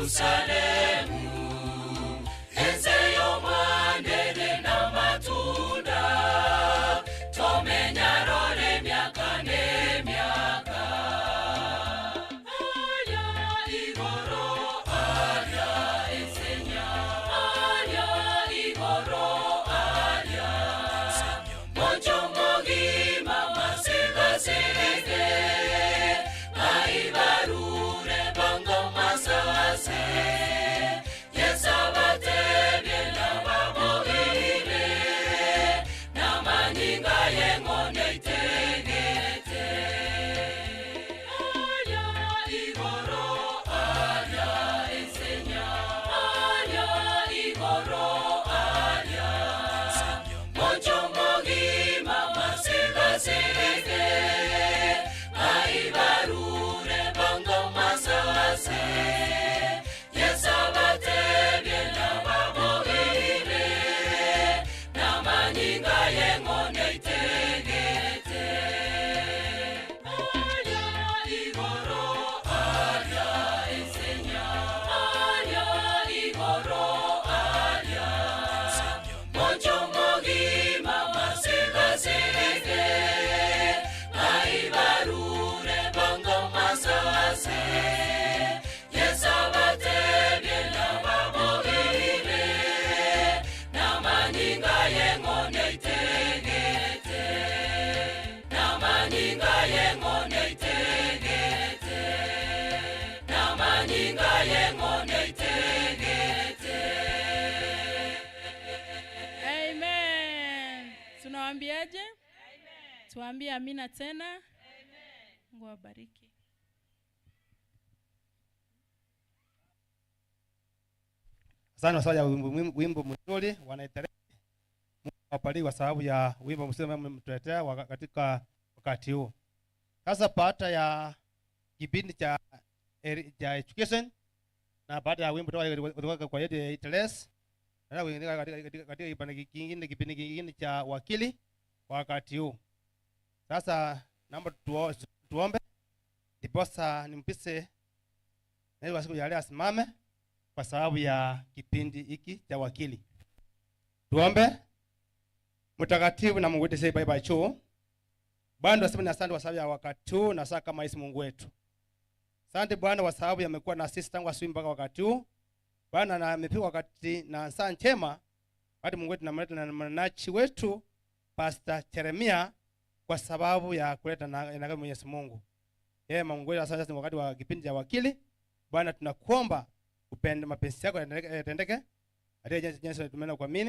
Yerusalemu enseyo mwandele na matunda tomenyarole miaka ne miaka Alia igoro alia ensenya alia igoro alia Mochomogi mama segasege Aibarure bongo masase Yesabate biena baboire Namanyinga yengone itegete Alia igoro alia ensenya alia igoro alia Mochomogi mama segasege Aibarure bongo masase Yesabate biena baboire Namanyinga yengone itegete Alia igoro alia ensenya alia igoro alia Mochomogi mama segasege Aibarure bongo masase Yesabate biena baboire Namanyinga yengone itegete Namanyinga yengone itegete Namanyinga yengone itegete. Amen. Tunawaambiaje? Tuambie amina tena. Mungu awabariki. Asante kwa sababu ya wimbo mzuri wanaitelea. Mungu awabariki kwa sababu ya wimbo mzuri ambao mmetuletea katika wakati huu. Sasa baada ya kipindi cha education na baada ya wimbo kutoka kwa yetu Teres, na kuingia katika kipindi kingine cha wakili kwa wakati huu. Sasa naomba tuombe ndiposa nimpise na siku ya leo asimame kwa sababu ya kipindi hiki cha wakili. Tuombe. Mtakatifu na Mungu wetu sasa baba chuo. Bwana tunasema ni asante kwa sababu ya wakati huu na saa kama hizi Mungu wetu. Asante Bwana kwa sababu yamekuwa na sisi tangu asubuhi mpaka wakati huu. Bwana na amefika wakati na saa njema. Hadi Mungu wetu na mleta na mnachi wetu Pastor Jeremia kwa sababu ya kuleta na Mwenyezi Mungu. Yeye Mungu wetu sasa ni wakati wa kipindi cha wakili. Bwana tunakuomba upende mapenzi yako yatendeke. Katika jina la Yesu tumeenda kuamini.